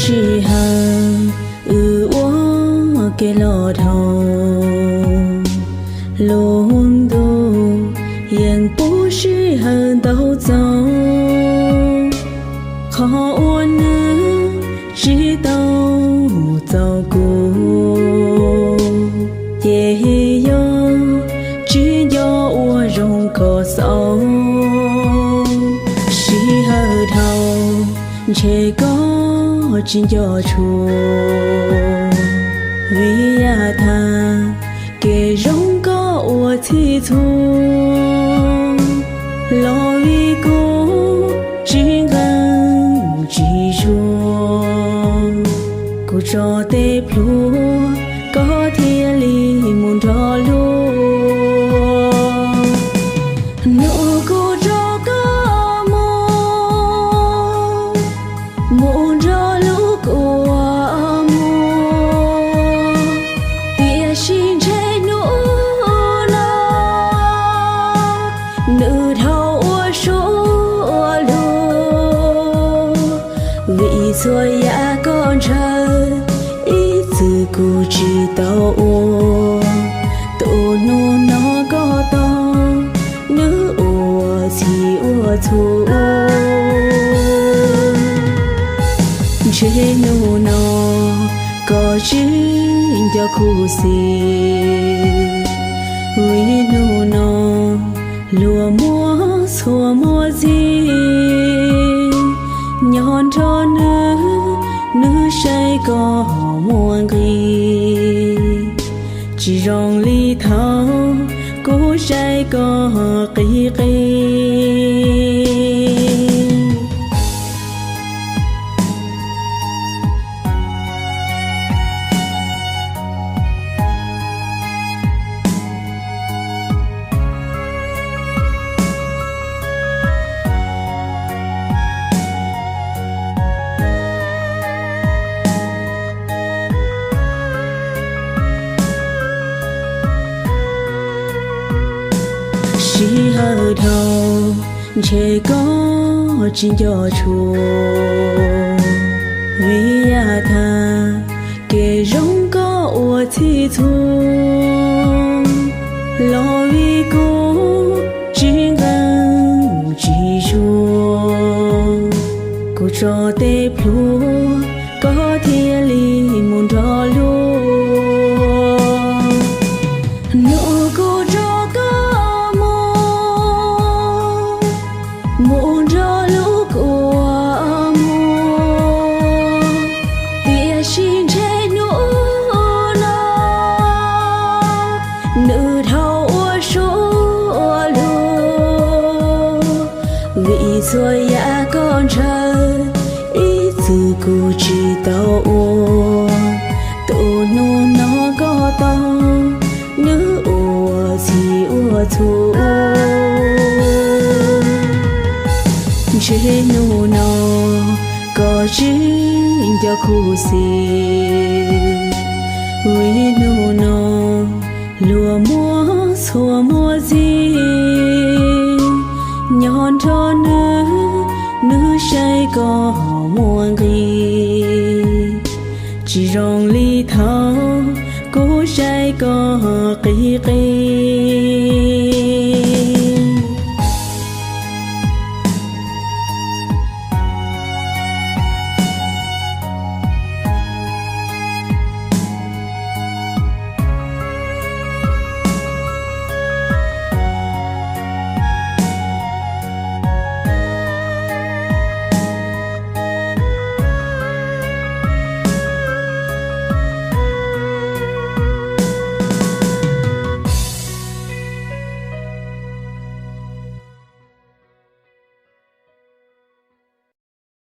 Sij hawm wb ua ke los dhau, lub ntuj yeej pub sij hawm ntau txaus. Qhov uas nws tsis tau txaus kuv, ces yog tsis nco ua zoo kom xaus. Sij hawm dhau, ntshe koj tsis nco tshua, vim yam tag kev zoo koj ua txhij txhua, los vim kuv tsis nqeeb tsis zuag, kuv tso tej plhuav koj thiaj li mus nrog luag. Hnub kuv tso koj mus, mus nrog lub kua muag, tiam sis ntshe hnub no nws dhau ua suab ua luag, vim txhua yam koj ntshaw ib txwm kuv tsis tau ua. Tus hnub no koj tau, nws ua txhij ua txhua, ntshe hnub no koj tsis nco khuv xim, vim hnub no luag muaj txhua muaj txhij, nyob nrog nws, nws saib koj muaj nqis, tsis zoo li thaum kuv saib koj qis qis. Sij hawm dhau, ntshe koj tsis nco tshua, vim yam tag kev zoo koj ua txhij txhua, los vim kuv tsis nqeeb tsis zuag, kuv tso tej plhuav koj thiaj li mus nrog luag. Hnub kuv tso koj mus, mus nrog lub kua muag, tiam sis ntshe hnub no nws dhau ua suab ua luag, vim txhua yam koj ntshaw ib txwm kuv tsis tau ua. Tus hnub no koj tau, nws ua txhij ua txhua, ntshe hnub no koj tsis nco khuv xim, vim hnub no luag muaj txhua muaj txhij, nyob nrog nws, nws saib koj muaj nqis, tsis zoo li thaum kuv saib koj qis qis.